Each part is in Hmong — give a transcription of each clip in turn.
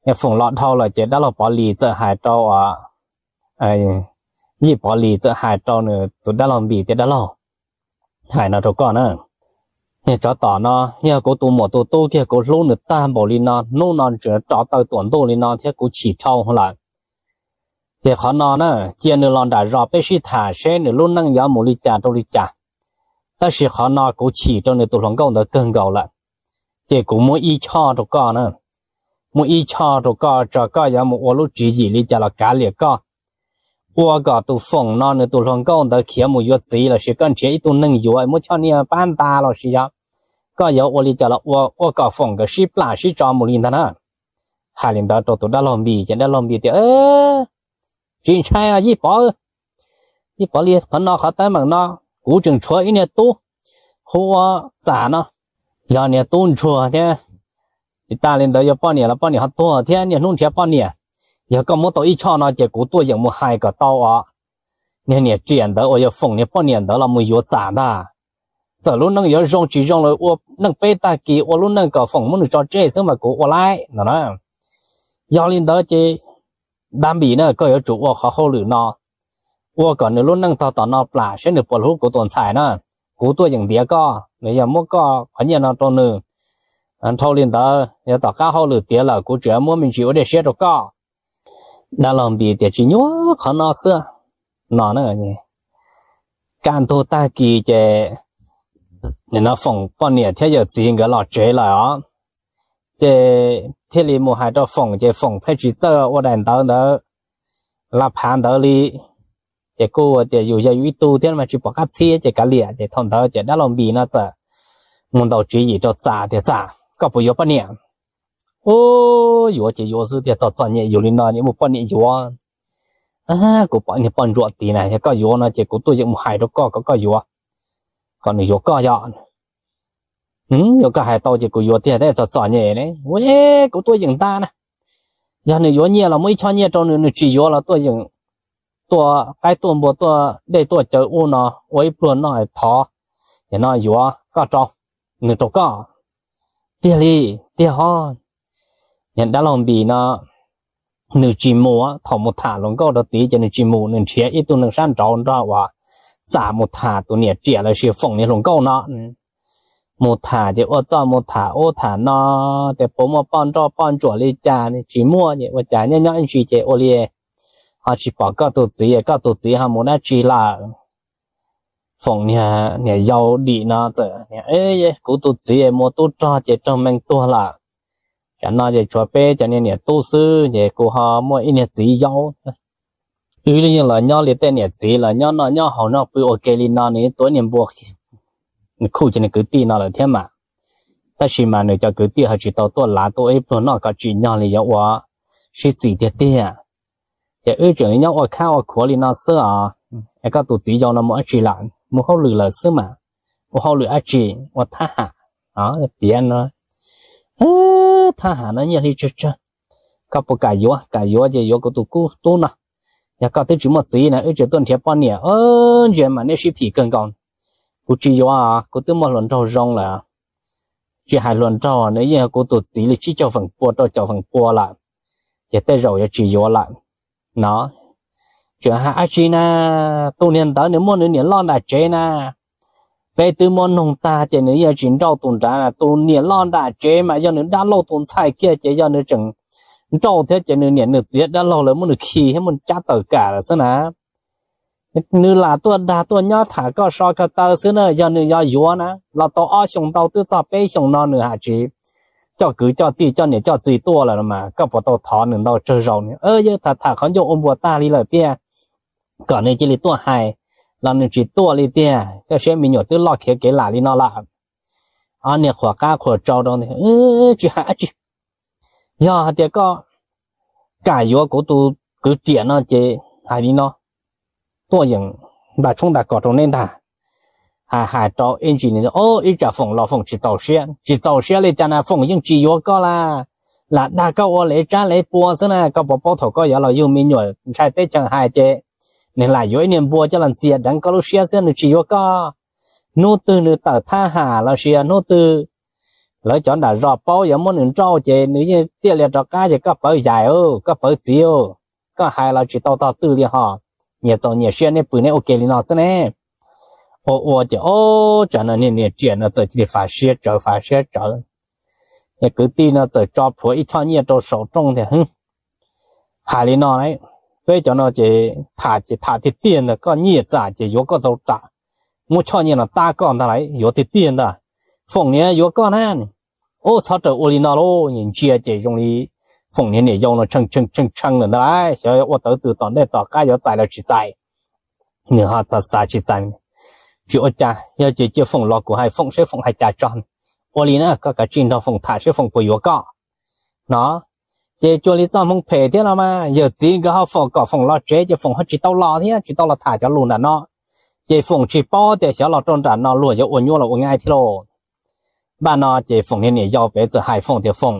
Foom los dhau lawm ces dab laug Pov Lis txawm hais rau, Yij Pov Lis txawm hais rau nws tus dab laug Npis tias, dab laug, hais no rau koj na, niag tsov tom no yog kuv tus muam tus tub kiag, kuv hlub nws tag npaum li no, hnub no tseem rov taw tuam ntuj li no thiab kuv chim dhau lawm. Ces qhov no na, cia nws los nram zos peb sib tham seb nws lub neej yuav mus li cas rau li cas. Tab sis qhov no kuv chim rau nws tus hluas nkauj ntawd kawg nkaus lawm, ces kuv muab ib choj rau koj na. Muab ib choj rau koj, tso koj yuav mus ua lub tswv yim li cas los kav liam koj. Ua kom tus Foom no nws tus hluas nkauj ntawd khiav mus yuav txiv los sis koj nrhiav ib tug neeg yuav, muab choj niag pab nta los sis yog koj yuav ua li cas los ua, ua kom Foom nkawd sib plam sib tso mus li ntag na. Hais li ntawd rau tus dab laug Npis ces dab laug Npis tias, tsis ntshai Yij Pov, Yij Pov Lis, qhov no qhov teeb meem no kuv tseem tshuav ib niag tub hu ua Txam no, yog niag tub ntsuag thiab. Tsis tas li ntawd yuav poj niam los poj niam ho tuag thiab, niaj hnub nrhiav poj niam. Yog koj muab tau ib choj no ces kuv tuaj yeem mus hais kom tau os niag niam riam ntawd uas yog Foom niag poj niam ntawd los mus yuav Txam ntag. Txawm lub neej yuav zoo tsis zoo los ua neej peb tag kis, ua lub neej kom Foom muab nws tso tseg xwb mas kuv ua laib no na. Yog li ntawd ces dab Npis na, koj yuav tsum ua qhov hauj lwm no, ua kom nws lub neej tog tom no plam seb nws puas hlub kuv tus ntxhais na. Kuv tuaj yeem ntiav koj, nws yog muab koj qhov nyiaj no rau nws. Dhau li ntawd yog tom qab hauj lwm tiav lawm kuv tseem muab me ntsis ua dej siab rau koj. Dab laug Npis tias, tsis nyuaj qhov no xwb no. Kaj ntug tag kis ces Foom poj niam thiab yawm txiv nkawd los tsev lawm os. Ces thiaj li mus hais rau Foom, ces Foom pheej tsis txawj ua daim ntawv ntawd, laj phav ntawd li. Ces kuj tias yus yog yus ib tug thiab mas tsis pom qab txhib ces kav liam. Ces thaum ntawd ces dab laug Npis no txawm mus ntaus tswv yim rau Txam tias, Txam, koj puas yuav poj niam? Ub, yuav ces yuav xwb tiag, txom txom nyem yus li no es muaj poj niam yuav? Kuv pom niag poj ntsuam tid na, yog koj yuav no ces kuv tuaj yeem mus hais rau koj kom koj yuav, kom nws yuav koj yom. Yog koj hais tau ces kuv yuav tiag, tab txom txom nyem ne. Ua, kuv tuaj yeem ntag na. Yog nws yuav nyiaj los muab ib choj nyiaj rau nws, nws tsis yuav los tuaj yeem tuaj qaib tuaj npua tuaj dej tuaj cawv ub no ua ib pluag noj thov, no yuav koj rau, nws rau koj. Tiag li, tiag hos. Niag dab laug Npis no nws tsis mus, thaum mus tham hluas nkauj rau tid ces nws tsis mus, nws nrhiav ib tug neeg sab nraud nrog uas Txam mus tham tus niam riam los sis Foom niag hluas nkauj no. Mus tham ces ua txuj mus tham ub tham no, tias puas muaj poj nrauj poj ntsuam li cas, tsis muaj ces ua cas nyob nyob ib ntsis ces ua li ho tsis pom koj tus txiv, koj tus txiv ho mus dab tsi lawm? Foom niag niam yau dim no txawm, kuv tus txiv mus tub rog ces raug mee tuag lawm. Tsam no ces tshuav peb cov niag niam tub xwb ces kuv ho muaj ib niag txiv yau. Wb yeej los nyob li tej niam txiv los nyob noj nyob haus noj pw ua ke li no, nws tuav niag npua khuj ces nws kwv tij no lawm thiab mas. Tab sis mas nws cov kwv tij ho tsis tau tuaj lav tuaj ib pluag noj kom tsim nyog li yuav ua sib txim tiag tiag. Ces wb tseem nyob ua khab ua khuav li no xwb os. Es koj tus txiv yau no mus dab tsi lawm? Mus hauj lwm lawm xwb mas. Ua hauj lwm dab tsi? Ua thab ham. Piav no, thab ham no nyiaj hli tsawg tsawg, koj puas kam yuav? Kam yuav ces yuav kuv tus kub tub no. Yog koj twb tsis muaj txiv na, wb tseem tuaj nrhiav poj niam, ntsia mas neb sib phim kawg nkaus. Kuv tsis yuav, kuv twb muaj hluas nraug zoo lawm. Tsis hais hluas nraug, nws yeej yog kuv tus txiv li tsib caug feem pua rau caum feem pua lawm, ces tej zaum yuav tsis yuav lawm no. Tseem hais dab tsi na, tus niag ntawd nws muaj nws niam loj nram tsev na. Peb twb muab noog tag ces nws yeej tsis nrauj tus nrad. Tus niam loj nram tsev mas yog nws dab laug tus ntxhais kiag ces yog nws tseem nrauj thiab ces nws niam nws txiv dab laug lawv muab nws khi thiab muab nws cab tawm kam lawm xwb na. Nws lam tuaj dag tuaj nyob tham koj so ko taw xwb na, yog nws yuav yuav na los tau ob xyoos ntau twb txog peb xyoos no nws hais tsis coj kwv coj tij coj niam coj txiv tuaj lawm no mas koj puas tau thov nws ntau tsawg zaus? Yog tham tham qhov ncauj ua npuas tag li lawm tiag, kom nws cia li tuaj hais los nws tsis tuaj li tiag, koj saib me nyuam twb loj khiav kev lam li no lawm. Ob niag qhuas qab qhuas tsau rau, tsis hais dab tsi. Yog hais tias koj kam yuav kuv tus kwv riam no ces hais li no, tuaj yeem nta tshoob nta kos rau neb ntag. Hais hais rau ib ntsis, ib tsam Foom los Foom tsis txaus siab, tsis txaus siab li cas na, Foom yeej tsis yuav koj la, lam dag koj ua lev tsab lev pua xwb na. Koj puas paub thaum koj yuav los yug me nyuam ntshai teb chaws hais ces nws lam yuav ib niag npua coj los ntxias deev koj lub siab xwb, nws tsis yuav koj. Hnub twg nws tawm thab ham los sis hnub twg Lawv cov nram zos paub yuav muab nws nrauj ces nws yeej tiaj li rov qab ces koj pawv yais, koj pawv txiv, koj hais los tsis tau tog twg li hos. Nyias txaus nyias siab, neb pw neb ua ke li no xwb ne. Ua ua ces ob tsam no niag niam riam no txawm cia li fav siab tsawv fav siab tsawv. Kwv tij no txawm tso plhuav ib choj nyiaj rau saum rooj tias, hais li no, peb cov no ces tham ces tham tiag tiag ntag, koj nyiaj txam ces yuav koj tau tam, muab choj nyiaj no tab koj ntag lauj, yuav tiag tiag ntag. Foom niam yuav koj na. Ub, txhob raws ua li no lauj, ntsia ces zoo li Foom niag niam yau no tshee tshee tshee lawm ntag lauj, xyov ua tawv twg tom ntej tom qab yuav txais los tsis txais. Nws ho xav xav tsis txais, tsis ua cas, yog ces cia Foom los kuv hais Foom seb Foom hais cas tso. Ua li na, koj kav tsij nrog Foom tham seb Foom puas yuav koj no. Ces cuag li txoj hmoo phem thiab no mas, yawm txiv nkawd ho foom kom Foom los tsev ces Foom ho tsis tau los thiab tsis tau los tham cov lus nram no. Ces Foom tsis paub tias xyov los rau nram no luag yuav ua nyuaj los ua nyaib thiab lauj. Npaj no ces Foom niag niam yau pem txawm hais Foom tias, Foom,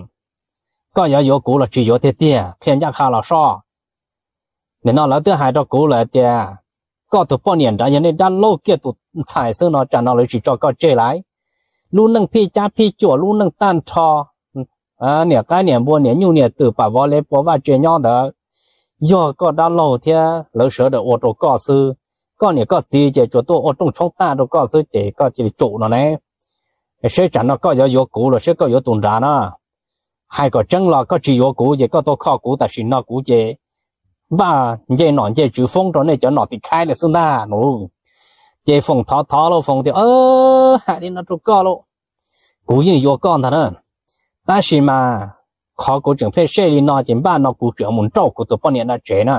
koj yuav yuav kuv los tsis yuav tiag tiag, qhia ncaj qha los soj. Nim no lawv twb hais rau kuv lawm tias koj tus poj niam nrad yog nej dab laug kiag tus ntxhais xwb no, tsam no lawv tsis tso koj tseg lauj. Lub neej phij cab phij cuam, lub neej tag nrho, niam qaib niam npua niam nyuj niam twm pam vov lev pua vaj tse nyob ntawd, yog koj dab laug thiab lawv sawv daws ua rau koj xwb. Koj niam koj txiv ces tsuas tuaj ua rooj tshoob tag rau koj xwb ces koj cia li tsum no ne. Seb tsam no koj yuav yuav kuv los seb koj yuav tus nrad na. Hais kom tseeb los koj tsis yuav kuv ces koj tuaj kho kuv tam sim no kuv ces npaj nce nom nce tswv foob rau nej cov nom tim khaib lawm xwb ntag no. Ces Foom thov thov lauj, Foom tias, hais li no rau koj lauj, kuv yeej yuav koj ntag na, tab sis mas qhov kuv tseem pheej sej li no ces npaj no kuv tseem mus nrauj kuv tus poj niam nram tsev na.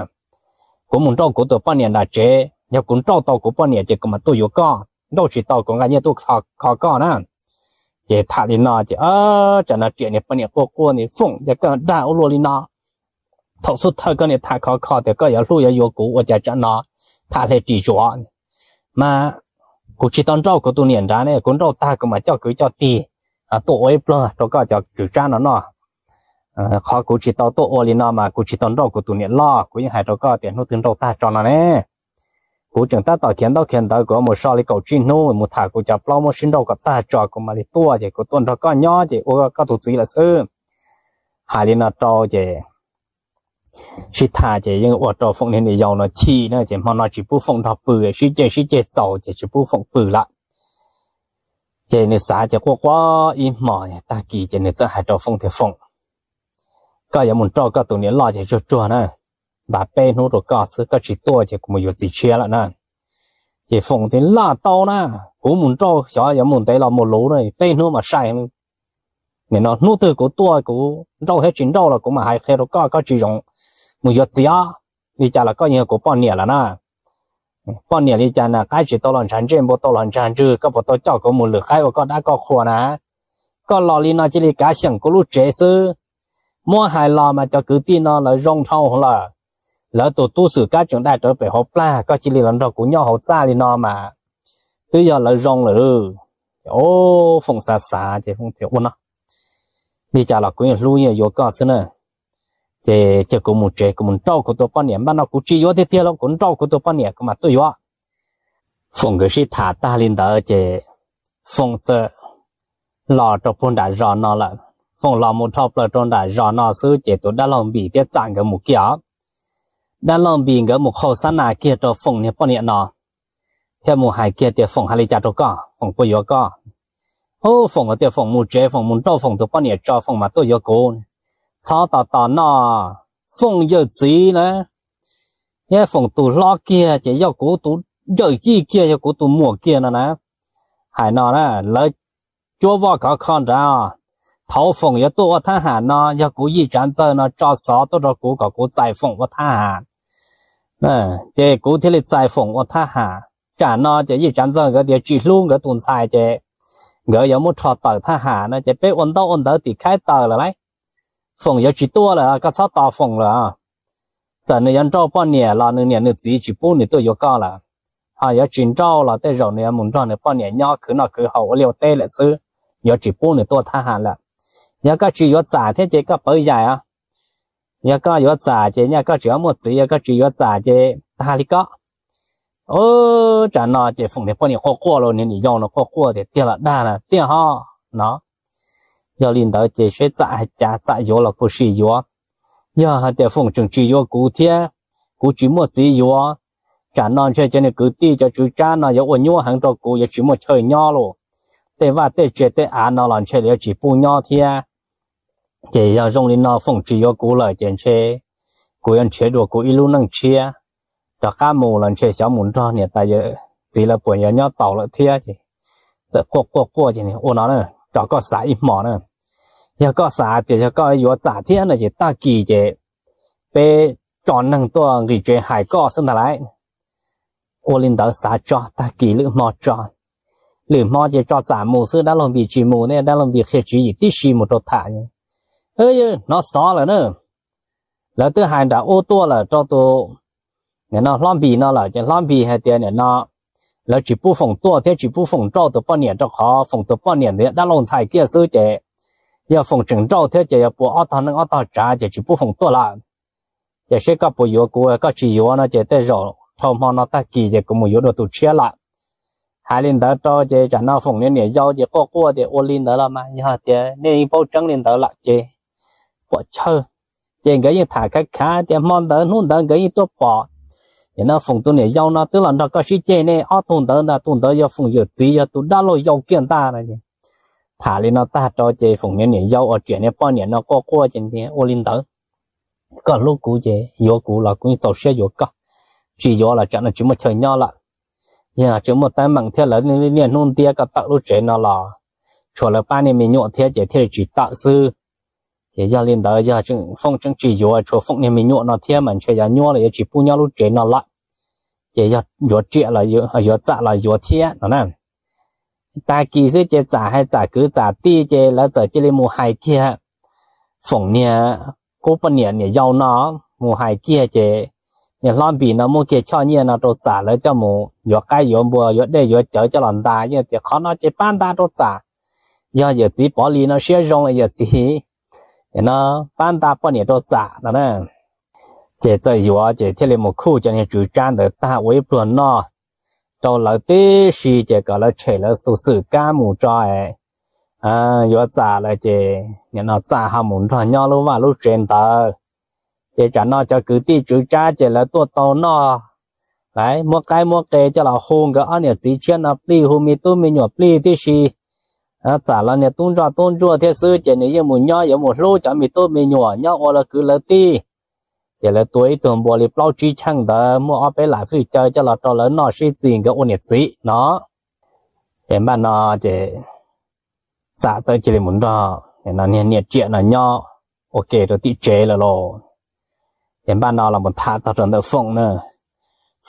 Kuv mus nrauj kuv tus poj niam nram tsev, yog kuv nrauj tau kuv poj niam ces kuv mam tuaj yuav koj, nrauj tsis tau kuv nqa nyiaj tuaj kho koj na. Ces tham li no ces tsam no riam niag poj niam quaj quaj ni, Foom, yog koj dag ua luaj li no, thaum xub thawj koj niam tham khov kho tias koj yuav hlub yuav yuav kuv, ua cas tsam no tham hle ris zuav? Mas kuv tsis tau nrauj kuv tus niam nrad ne, kuv nrauj tag kuv mam coj kwv coj tij tuaj ua ib pluag rau koj cov tswm tsab no noj. Qhov kuv tsis tau tuaj ua li no mas kuv tsis tau nrauj kuv tus niam loj, kuv yeej hais rau koj tias hnub twg nrauj tag tso no ne. Kuv tseem tab tom khiav ntaub khiav ntawv, kuv yuav mus so li kaum tsib hnub mus tham kuv cov plaub muab sib nrauj kom tag tso kuv mam li tuaj, ces kuv tuaj nrog koj nyob ces ua koj tus txiv lawm xwb. Hais li no rau ces sib tham ces yeej ua rau Foom niag niam yau no chim na, ces hmo no tsis pub Foom nrog pw, sib ceg sib ceg txaus ces tsis pub Foom pw lawm. Ces nws xav ces quaj quaj ib hmos tag kis ces nws txawm hais rau Foom tias, Foom, koj yuav mus nrauj koj tus niam loj ces tsuag tsuag na, npaj peb hnub rau koj xwb, koj tsis tuaj ces kuv mus yuav txiv tshiab lawm na. Ces Foom tias, Laj tau na, kuv mus nrauj xyov yuav mus ntev los mus luv na, peb hnub mas sai. Nim no hnub twg kuv tuaj kuv nrauj thiab tsis nrauj los kuv mam hais qhia rau koj, koj tsis zoo mus yuav txiv os. Li cas los koj yeej yog kuv poj niam lawm na. Poj niam li cas na, qaib tsis tau los ntshav ntsej, npua tau los ntshav ntswg, koj puas tau coj kuv mus lwm qaib ua koj dab koj qhua na? Koj los li no cia li kav xyeem kuv lub tsev xwb. Muab hais los mas cov kwv tij no lawv zoo dhau lawm. Lawv tus tub xwm kab tseem dai rawv pem hauv plag, koj cia li los nrog kuv nyob hauv txaj li no mas twb yog lawv zoo lawm. Foom xav xav ces Foom tias, Ua no, li cas los kuv yeej hlub yeej yuav koj xwb na. Ces cia kuv mus tsev, kuv mus nrauj kuv tus poj niam, npaj no kuv tsis yuav tiag tiag los kuv nrauj kuv tus poj niam kuv mam tuaj yuav. Foom nkawd sib tham tag li ntawd ces Foom txawm los rau puag nram zos no lawm. Foom los mus dhau plaws rau nram zos no xwb ces tus dab laug Npis thiab Txam nkawd mus kiag os. Dab laug Npis nkawd mus qhau xab nas kiag rau Foom niag poj niam no, thiab mus hais kiag tias, Foom hais li cas rau koj? Foom puas yuav koj? Ub, Foom tias Foom mus tsev, Foom mus nrauj Foom tus poj niam tso Foom mas tuaj yuav kuv. Txhob tos tos noj, Foom yawm txiv na, thiab Foom tus hlob kiag ces yog kuv tus yawm yij kiag, yog kuv tus muam kiag no na. Hais no na, lawv cuab voj khov kho nrad. Thaum Foom yuav tuaj ua thab ham no yog kuv yij tsav ntxawg no tso xov tuaj rau kuv kom kuv txais Foom ua thab ham, ces kuv thiaj li txais Foom ua thab ham. Tsam no ces yij tsav ntxawg nkawd tias tsis hlub nkawd tus ntxhais ces nkawd yuav muab rho tawm thab ham no ces peb ua ntaub ua ntawv tim khaib tawm lawm lauj. Foom yuav tsis tuaj lawm, koj txhob tos Foom lawm. Txawm nws yuav nrauj poj niam los nws niam nws txiv tsis pub nws tuaj yuav koj lawm. Ho yuav tsis nrauj los tej zaum nws yuav mus nrog nws poj niam nyob khwv noj khwv haus ua liaj ua teb lawm xwb, yuav tsis pub nws tuaj thab ham lawm. Yog koj tsis yuav Txam thiab ces koj pawv yaim os. Yog koj yuav Txam ces nyaj koj tseem yuav muaj txiv, yog koj tsis yuav Txam ces tag li koj. Tsam no ces Foom niag poj niam quaj quaj los niag niam yau no quaj quaj tias, Tiag los dag na, tiag ho no. Yog li ntawd ces seb Txam hais cas, Txam yuav los puas sim yuav. Yog hais tias Foom tseem tsis yuav kuv thiab, kuv tsis muaj txiv yuav, tsam no ntshe cov niag kwv tij cov tswv tsab no yuav ua nyuab heev rau kuv, yuav tsis muaj chaw nyob lawm. Tej vaj tej tse tej av no los ntshe yuav tsis pub nyob thiab. Ces yog zoo li no Foom tsis yuav kuv lawm ces ntshe kuv yuav nrhiav dua kuv ib lub neej tshiab rov qab mus los ntshe xyov mus nrog niam tais yawm txiv lawv puas yuav nyob taus lawm thiab. Ces txawm quaj quaj quaj ces, Ua no na, tso koj xav ib hmo na. Yog koj xav tias yog koj yuav Txam thiab no ces tag kis ces peb tso neeg tuaj nqis tsev hais koj xwb ntag lauj. Ua li ntawd xav tso, tag kis lwm hmo tso. Lwm hmo ces tso Txam mus xwb, dab laug Npis tsis mus ne, dab laug Npis qhia tswv yim tib si mus rau tham. Hnov xov lawm na, lawv twb hais nram ub tuaj lawm rau tus nim no hlob Npis no lawm ces hlob Npis hais tias nim no lawv tsis pub Foom tuaj thiab tsis pub Foom nrauj tus poj niam rau qhov Foom tus poj niam ntawd dab laug ntxhais kiag xwb ces yog Foom tseem nrauj thiab ces yog puas ob tog neej ob tog tsav ces tsis pub Foom tuaj lawm. Ces seb koj puas yuav kuv, koj tsis yuav no ces tej zaum dhau hmo no tag kis ces kuv mus yuav dua tus tshiab lawm. Hais li ntawd rau ces tsam no Foom niag niam yau ces quaj quaj tias, Ua li ntawd los mas yog tias nej yeej paub tseeb li ntawd lawm ces puam chawj. Ces nkawd yeej tham khav khav tias hmo ntawd hnub ntawd nkawd yeej tuaj pom, nim no Foom tus niam yau no twb los nrog koj sib ceg ne, ob tug ntawd ntag, tus ntawd yog Foom yawm txiv, yog tus dab laug yau kiag ntag no. Tham li no tag rau ces Foom niag niam yau uas riam niag poj niam no quaj quaj ces tias, Ua li ntawd, koj hlub kuv ces yuav kuv los kuv yeej txaus siab yuav koj, tsis yuav los tsam no tsis muaj chaw nyob lawm. Yog tseem muaj teeb meem thiab lawv niaj hnub ntiab koj tawm lub tsev no los tshuav lawv pab niag me nyuam thiab ces thiaj li tsis tawm xwb. Ces yog li ntawd yog Foom tseem tsis yuav, tshuav Foom niag me nyuam no thiab mas ntshe yog nyuab los yuav tsis pub nyob lub tsev no lawm. Ces yog yuav riam los yuav Txam los yuav thiab no na. Tag kis xwb ces Txam hais Txam kwv Txam tij ces lawv txawm cia li mus hais kiag Foom niag qub poj niam niam yau no, mus hais kiag ces niag hlob Npis no muab kiag choj nyiaj no rau Txam lawv coj mus yuav qaib yuav npua yuav dej yuav cawv coj los nta, yeej tias qhov no ces pab nta rau Txam, yog yawm txiv Pov Lis no siab zoo los yawm txiv no pab nta poj niam rau Txam no na. Ces txawm yuav ces thiaj li mus khuj cov niag tswv tsab ntawd tag ua ib pluag noj rau lawv tib si ces kom lawv tshem lawv tus xwm kab mus tso yuav Txam lawm ces nim no Txam ho mus nrog nyob lub vaj lub tsev ntawd. Ces tsam no cov kwv tij tswv tsab ces lawv tuaj tau noj, lawv muab qaib muab qe coj los hu nkawd ob niam txiv tshiab no plig, hu me tub me nyuam plig tib si. Txam los niag tub ntsoj tub ntsuag thiab xwb ces nws yeej mus nyob yuav mus hlub cov me tub me nyuam nyob ua lawv kwv lawv tij. Ces lawv tua ib tug npua li plaub tsib cheej ntawd muaj ob peb lam fwj caw coj los rau lawv noj sib txis nkawd ua niam txiv no. Ces npaj no ces Txam txawm cia li mus nrog niag niam riam no nyob ua ke rau tim tsev lawm lauj. Ces npaj no los mus tham txog rau ntawm Foom na.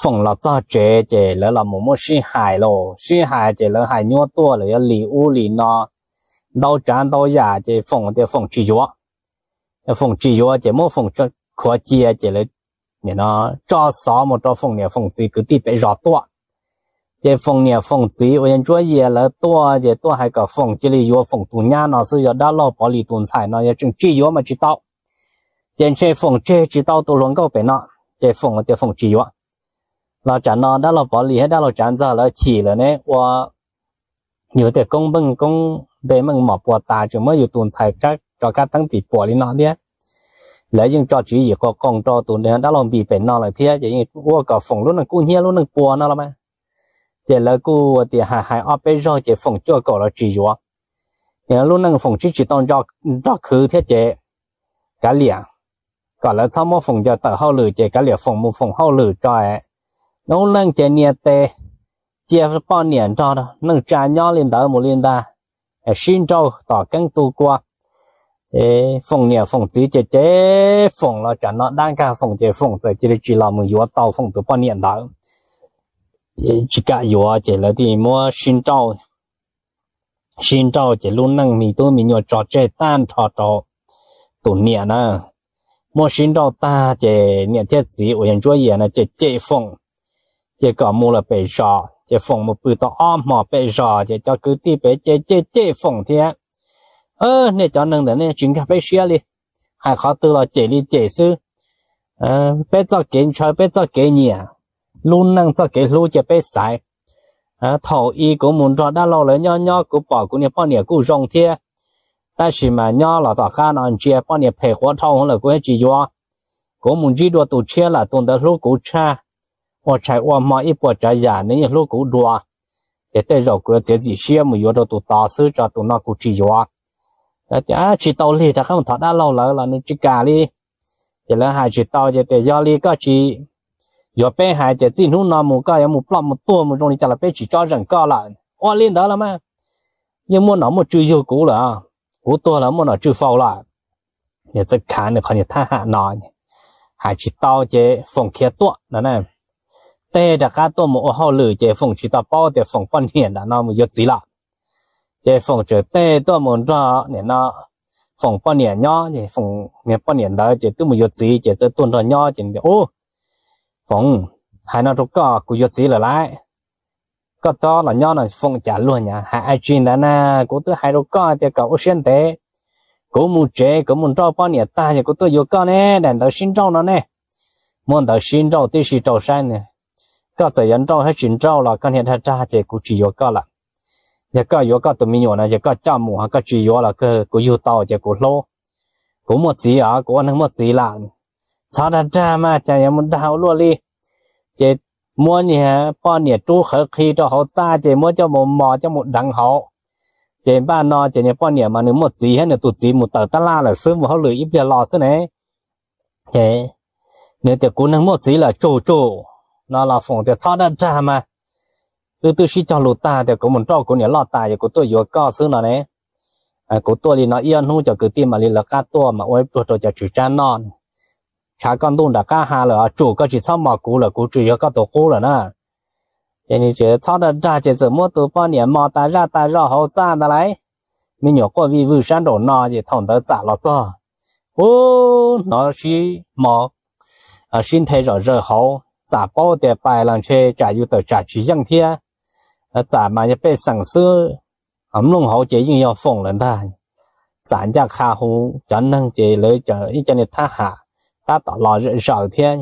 Foom los txog tsev ces lawv los mus muab sib hais lauj, sib hais ces lawv hais nyuab tuaj lawv yuav li ub li no ntau tsav ntau yam ces Foom tias Foom tsis yuav. Foom tsis yuav ces muab Foom khuav cia ces lawv tso xov mus rau Foom niam Foom txiv kwv tij pem zos tuaj. Ces Foom niam Foom txiv uas yog Ntsuab Yias lawv tuaj ces tuaj hais kom Foom cia li yuav Foom tus nyab no xwb, yog dab laug Pov Lis tus ntxhais no yog tseem tsis yuav mas tsis tau. Ces ntshe Foom tseg tsis tau tus hluas nkauj pem no, ces Foom tias Foom tsis yuav. Los tsam no dab laug Pov Lis thiab dab laug Tsav Ntxawg lawv chim lawm ne ua yus tej koob meej koob npe meej mom puas tas tseem muab yus tus ntxhais rov kab teeb tim puam li no thiab. Lawv yeej tso tswv yim qoo qoo rau tus dab laug Npis pem no lawm thiab ces yeej ua kom Foom lub neej kub hnyiab lub neej puas no los mas. Ces lawv kuj ua tias hais hais ob peb zaug ces Foom cuaj kaum los tsis yuav. Lub neej Foom tsis tsis tau nrog khwv thiab ces kav liam, kom lawv txhob muab Foom ncaws tawm hauj lwm ces kav liam Foom mus Foom hauj lwm tso. Lub neej ces nias tes cia poj niam nrog neej tsa nyob li ntawd mus li ntag, sib nrauj tom keeb tu kua. Ces Foom niam Foom txiv ces cem Foom los tsam no dab nkag Foom ces Foom txawm cia li tsis los mus yuav tau Foom tus poj niam ntawd. Tsis kam yuav ces lawv thiaj muab sib nrauj, sib nrauj ces lub neej me tub me nyuam tso tseg tag nrho rau tus niam na. Muab sib nrauj tag ces niam thiab txiv uas yog Ntsuab Yias no ces cem Foom, ces kom mus lawm pem zos ces Foom mus pw tau ob hmo pem zos ces cov kwv tij pem ces cem cem Foom thiab. Nej cov neeg ntawm nej tsis nkag peb siab li, hais qhov twg los cem li cem xwb. Peb txoj kev ntshaw peb txoj kev nyiam, lub neej txoj kev hlub cia peb xaiv. Thaum ub kuv mus nrog dab laug lawv nyob nyob kuv pom kuv niag poj niam kuj zoo thiab. Tab sis mas nyob los tom qab no ntsia poj niam phem quav dhau lawm kuv thiaj tsis yuav. Kuv mus ntsib dua tus tshiab lawm, tus ntawd hlub kuv tshaj, ua tshais ua hmo ib puas tsav yam nws yeej hlub kuv dua. Ces tej zaum kuv yuav txiav txim siab mus yuav rau tus tod xwb, tso tus no kuv tsis yuav. Lawv tias tsis tau lig, rov qab mus thov dab laug lawv los nws tsis kam li. Ces lawv hais tsis tau ces tias yog li koj tsis yuav peb hais ces txij hnub no mus koj yuav mus ploj mus tuag mus zoo li cas los peb tsis tsob zeem koj lawm. Ua li ntawd los mas yeej muaj nom muaj tswv yug kuv lawm, kuv tuag los muaj nom tswv faus lawm. Nws txawm khav nws qhov niag thab ham no, hais tsis tau ces Foom khiav tuaj no na. Tej rov qab tuaj mus ua hauj lwm ces Foom tsis tau paub tias Foom poj niam nram no mus yuav txiv lawm. Ces Foom tseem tej tuaj mus nrog nim no Foom poj niam nyob, Foom niag poj niam ntawd ces twb mus yuav txiv ces txawm tuaj nrog nyob ces tias, Ub, Foom, hais no rau koj, kuv yuav txiv lawm lauj. Koj txhob los nyob no. Foom cas luag nyav hais ai tsi ntawd na, kuv twb hais rau koj tias kom ua siab ntev, kuv mus tsev kuv mus nrauj poj niam tag ces kuv tuaj yuav koj ne, daim ntawv sib nrauj no ne. Muab ntawv sib nrauj tib si rau saib na. Koj txawm yuav nrauj thiab tsis nrauj los koj niag dag dag ces kuv tsis yuav koj lawm. Yog koj yuav koj tus me nyuam no ces koj coj mus, ho koj tsis yuav los kuv yug tau ces kuv hlub. Kuv muaj txiv os, kuv ua neeg muaj txiv lawm. Txhob dag dag mas, cas yuav mus dag ua luaj li. Ces muab niag poj niam rub qhawv qhi rau hauv txaj ces muab coj mus mos coj mus deev hauv. Ces npaj no ces niag poj niam mas nws muaj txiv thiab nws tus txiv mus tawm tab laj lawm xwb, mus hauj lwm ib pliag los xwb ne. Ces nws tias kuv neeg muaj txiv lawm, tsum tsum no los Foom tias txhob dag dag mas, wb twb sib cog lus tag tias kuv mus nrauj kuv niam loj tas ces kuv tuaj yuav koj xwb no ne. Kuv tuaj li no ib ob hnub cov kwv tij mam li lawv qab tuaj mas ua ib pluag rau cov tswv tsab noj. Tshav koj ntuj nram qab ha lawm, tsum koj tsis txhob mos kuv lawm, kuv tsis yog koj tus qub lawm na. Ces nws tseem txhob dag dag ces txawm muab tus poj niam mos tas zaj tas zog hauv txaj ntawd lauj. Me nyuam quaj vij vwj sab nraum no ces thaum ntawd Txam los txog, ub, hnov sib mos sib nthe zom zaws hauv, Txam paub tias pais los ntshe tsam yus tawm tsam tsis yeej thiab. Txam mas yog pej xeem xwb, mloog hauv ces yeej yog Foom lawm ntag. Txam ncaj qha hu cov neeg ces lawv ib co niag thab ham tab tom los zaws thiab.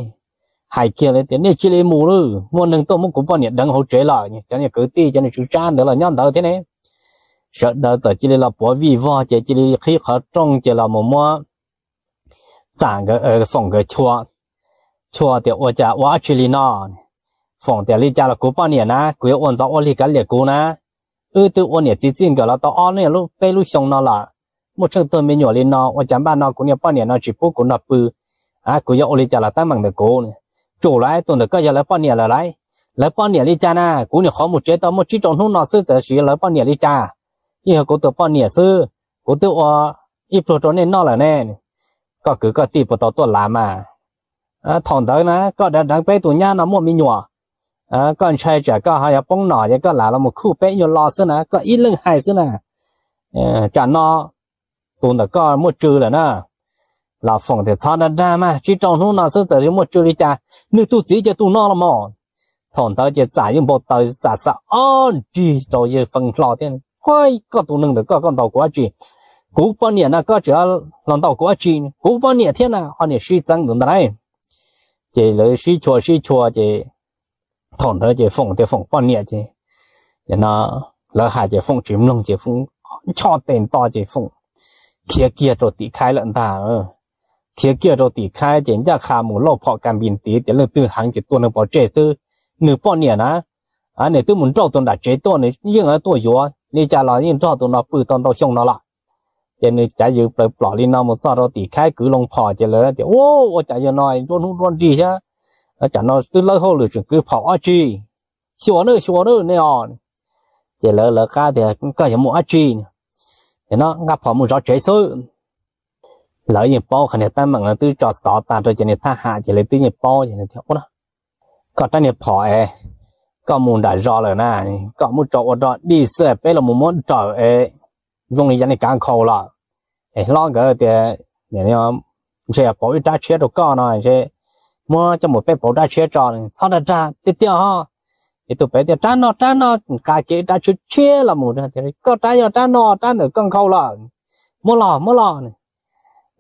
Hais kiag lawv tias nej cia li mus lawm, muaj neeg tuaj muab kuv poj niam deev hauv tsev lawm. Cov niag kwv tij cov niag tswv tsab ntawd los nyob ntawd thiab ne. Sawv daws txawm cia li los puav vij vog ces cia li qhib qhov rooj ces los mus muab Txam nkawd, Foom nkawd chua, chua tias ua cas ua dab tsi li no. Foom tias li cas los kuv poj niam na, kuv yuav ua ntxov ua lig kav liam kuv na. Wb twb ua niam txiv txij nkawm los tau ob lub peb lub xyoo no lawm, muaj tsheej tuag me nyuam li no, ua cas npaj no kuv niag poj niam no tsis pub kuv nrog pw, kuv yuav ua li cas los teeb meem ntawm kuv. Tsum lauj, tus ntawm koj yog lawv poj niam lawm lauj. Lawv poj niam li cas na, kuv niam qhuav mus tsev tau muaj tsib rau hnub no xwb txawm sis lawv poj niam li cas. Yeej yog kuv tus poj niam xwb, kuv twb ua ib pluag rau nej noj lawm ne. Koj kwv koj tij puas tau tuaj lav mas? Thaum ntawd na koj deev deev peb tus nyab no muaj me nyuam, koj ntshai tsam koj ho yuav poob nom ces koj lam los mus khuj peb nyuag lo xwb na, koj ib leeg hais xwb na. Tsam no tus ntawm koj muaj tswv lawm na. Los Foom tias txhob dag dag mas, tsib rau hnub no xwb txawm muaj tswv li cas, nws tus txiv ces tus no los mas. Thaum ntawd ces Txam yeej npau taws, Txam xav ob nrig rau yawg Fee hlo thiab, Huaj, koj tus neeg ntawm koj, koj ntaus kuv dab tsi? Kuv poj niam na, koj tseem los ntaus kuv dab tsi? Kuv poj niam thiab na. Ob niam sib txeeb ntawd ntag lauj. Ces lawv sib chua sib chua ces thaum ntawd ces Foom tias Foom poj niam ces, no, lawv hais ces Foom tsis mloog ces Foom ncho tes nto ces Foom khiav kiag rau tim khaib lawm ntag. Khiav kiag rau tim khaib ces ncaj qha mus lauj phom kas npis ntiv tias leej twg heev ces tua nws pov tseg xwb. Nws poj niam na, nws twb mus nrauj tus nram tsev tuaj, nws yeej tuaj yuav, li cas los yeej nrog tus no pw tau ntau xyoo no lawm. Ces nws cav yws plaws plom li no mus txog rau tim khaib kwv loo phom ces lawv tias, Ua, ua cas yog no nruab hnub nruab nrig thiab, tsam no twb lawb hauj lwm tseem kwv phom dab tsi? Xyuas nawb, xyuas nawb nej os. Ces lawv lawv qab tias, Koj yuav mus dab tsi? No nqa phom mus zov tsev xwb. Lawv yeej paub qhov niag teeb meem no twb tso xov tag rau cov niag thab ham ces lawv twb yeej paub ces lawv tias, Ua, koj rab niag phom es koj mus nram zos lawm na, koj muab tso ua dog dig xwb, peb los mus muab nrawm es zoo li yog niag kav nkhaus lawm. Es hlob nkawd tias, Ntshe pauv ib rab tshiab rau koj no, ntshe muab coj mus peb pauv rab tshiab tso. Txhob dag dag tiag tiag ho. Ces tus pem tias, Rab no, rab no. Nqa kiag ib rab tshiab tshiab los mus, Koj rab yog rab no, rab ntawm koj nkhaus lawm, muab los, muab los.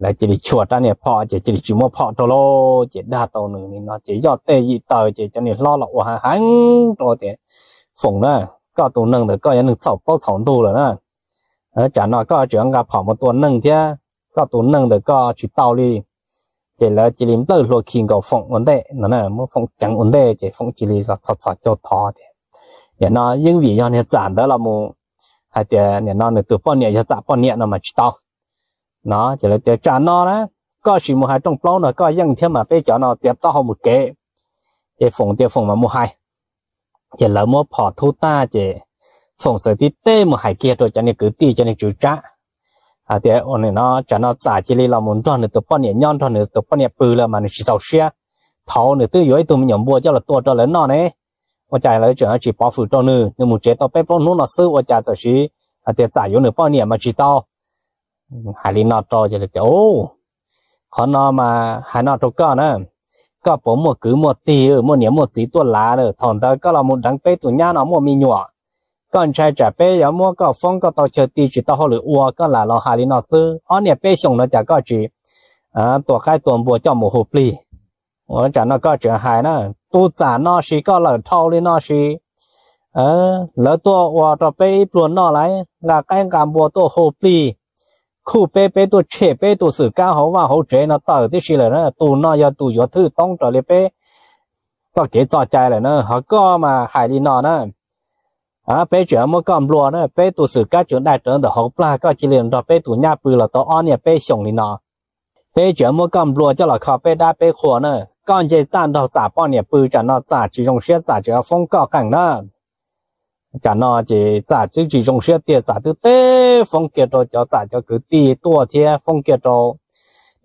Lawv cia li tshua rab niag phom ces cia li tsis muab phom rau lauj, ces dag tau nws li no ces yoj tej yim taws ces cov niag hlob los ua heev heev rau tias, Foom na, koj tus neeg ntawm koj yog neeg txhaum plaub txhaum ntug lawm na. Tsam no koj tseem nqa phom mus tua neeg thiab, koj tus neeg ntawm koj tsis tau li. Ces lawv cia li nplawj hlua khi nkaus Foom ua ntej no, muab Foom ceev ua ntej ces Foom cia li los txhos txhos caug thov tias, nim no yeej vim yog niag Txam ntawd los mus hais tias nim no nws tus poj niam yog Txam poj niam no mas tsis tau no. Ces lawv tias tsam no na, koj sim mus hais rooj plaub no koj yeej thiab mas peb cov no txiav taub hau mus kev. Ces Foom tias Foom mas mus hais. Ces lawv muab phom thub tag ces Foom txawm tib teb mus hais kiag rau cov niag kwv tij cov niag tswv tsab hais tias, ua nim no tsam no Txam cia li los mus nrog nws tus poj niam nyob nrog nws tus poj niam pw lawm mas nws tsis txaus siab. Thaud nws twb yuav ib tug me nyuam npua coj los tua rau lawv noj ne. Ua cas lawv tseem tsis pov hwm rau nws, nws mus tsev tau peb plaub hnub no xwb ua cas txawm siv hais tias Txam yuav nws poj niam mas tsis tau. Hais li no rau ces lawv tias, qhov no mas hais no rau koj na, koj puas muaj kwv muaj tij, muaj niam muaj txiv tuaj lav lawm, thaum ntawd koj los mus deev peb tus nyab no muaj me nyuam, koj ntshai tsam peb yuav muab koj foob koj tau chaw ti tsis tau hauj lwm ua koj lam los hais li no xwb. Ob niam peb xyoos no cas koj tsis tua qaib tua npua coj mus hu plig? Ua tsam no koj tseem hais na, tus Txam no siv koj lawm dhau li no siv lawv tuaj ua rau peb ib pluag noj lawm, nqa qaib nqa npua tuaj hu plig, khuj peb, peb tuaj tshem peb tus xwm kab hauv vaj hauv tsev no tawm tib si lawm na. Tus no yog tus yuav thwj toob raws li peb txoj kev txoj cai lawm na, ho koj mas hais li no na. Peb tseem muab koj nplua na, peb tus xwm kab tseem dai rawv ntawm hauv plag, koj cia li nrog peb tus nyab pw los tau ob niaj peb xyoos li no. Peb tseem muab koj nplua coj los kho peb dab peb qhua na. Koj nce txaj nrog Txam poj niam pw, tsam no Txam tsis zoo siab, Txam tseem foob koj qees na. Tsam no ces Txam twb tsis zoo siab tiag, Txam twb teb foob kiag rau cov Txam cov kwv tij tuaj thiab foob kiag rau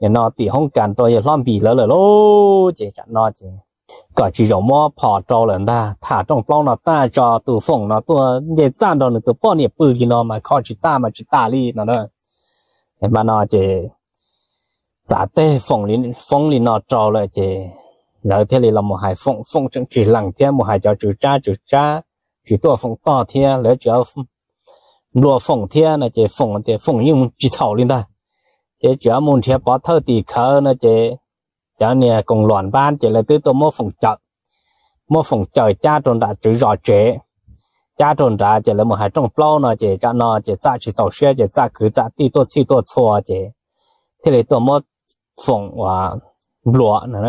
nim no tim hoob kas rau yawg hlob Npis lawv lawm lauj. Ces tsam no ces kom tsis zaum muab phom rau lawm ntag, tham rooj plaub no tag tso tus Foom no tuaj nce txaj nrog nws tus poj niam pw li no mas kho tsis tag mas tsis tas li no. Mas no ces Txam teb Foom foob li no rau lawm ces lawv thiaj li los mus hais Foom, Foom tseem tsis lees thiab mus hais cov tswv tsab, tswv tsab tsis tuaj Foom tog thiab, lawv tseem nplua Foom thiab no ces Foom tias Foom yeej tsis txhaum li ntag. Ces tseem mus nrhiav pov thawj tim khawv no ces cov niag koos luam npab ces lawv twb tuaj muab Foom cawm, muab Foom cawm cab rau nram tswv zos tsev, cab rau nrad ces lawv mus hais rooj plaub no ces tsam no ces Txam tsis txaus siab ces Txam kwv Txam tij tuaj txhij tuaj txhua ces thiaj li tuaj muab Foom uas nplua no,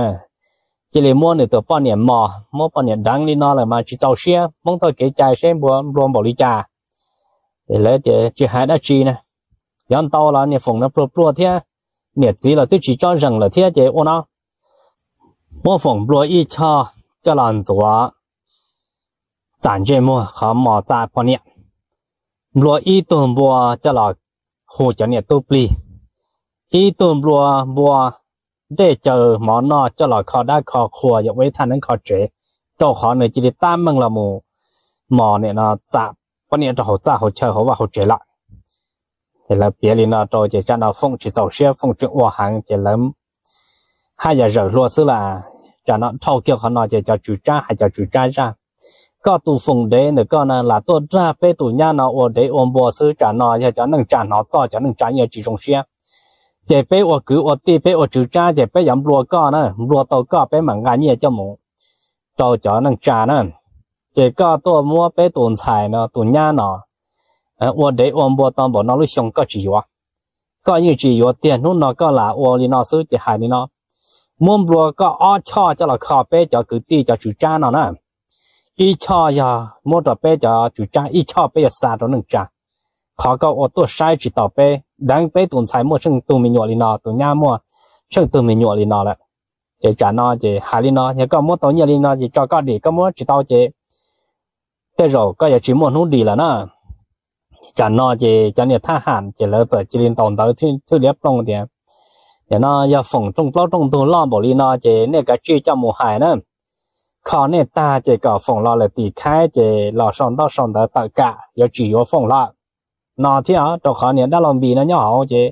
cia li muab nws tus poj niam mos, muab poj niam deev li no lawm mas tsis txaus siab, Hmoob txoj kev cai seb nplua npaum li cas. Ces lawv tias tsis hais dab tsi na, yuav ntau los niag Foom no pluag pluag thiab, niam txiv los twb tsis tsob zeem lawm thiab ces ua no, muab Foom nplua ib choj coj los ntxuav Txam ntsej muag qhov mos Txam poj niam, nplua ib tug npua coj los hu cov niam tub plig, ib tug nplua npua dej caw mov noj coj los kho dab kho qhua yuav ua ib thaj neeb kho tsev, rau qhov nws cia li tab meeg los mus mos nim no Txam poj niam rau hauv txaj hauv chaw hauv vaj hauv tsev lawm. Ces lawv piav li no rau ces tsam no Foom tsis txaus siab, Foom tseem ua heev ces lawv haj yam zawm hlua xwb las. Tsam no dhau kiag qhov no ces cov tswv tsab hais cov tswv tsab zaj, koj tus Foom dev ntawm koj na lam tuaj dag peb tus nyab no ua dev ua npua xwb, tsam no yog cov neej tsa hnov txoj cov neej tsa yeej tsis zoo siab. Ces peb ua kwv ua tij peb ua tswv tsab ces peb yuav nplua koj na, nplua tau koj peb mam nqa nyiaj coj mus rau cov neej tsa na. Ces koj tuaj muab peb tus ntxhais no tus nyab no ua dev ua npua tau npaum no lub xyoo koj tsis yuav, koj yeej tsis yuav tiag, hnub no koj lam ua li no xwb ces hais li no, muab nplua koj ob choj coj los kho peb cov kwv tij cov tswv tsab no na. Ib choj yog muab rau peb cov tswv tsab, ib choj peb yuav xa rau neej tsa. Qhov koj ua tuaj saib tsis taus peb, deev peb tus ntxhais muaj tsheej tug me nyuam li no, tus nyab muaj tsheej tug me nyuam li no lawm. Ces tsam no ces hais li no, yog koj muab tau nyiaj li no ces tso koj dim, koj muab tsis tau ces tej zaum koj yuav tsis muaj hnub dim lawm na. Tsam no ces cov niag thab ham ces lawv txawm cia li ntaus ntawv thwj liab ploog tias, nim no yog Foom rooj plaub rooj ntug loj npaum li no ces nej kav tsij coj mus hais na, kho nej tag ces kom Foom los lawm tim khaib ces los sau ntaub sau ntawv tawm kam yuav tsis yuav Foom lawm no thiab. Rau qhov niag dab laug Npis no nyob hauv ces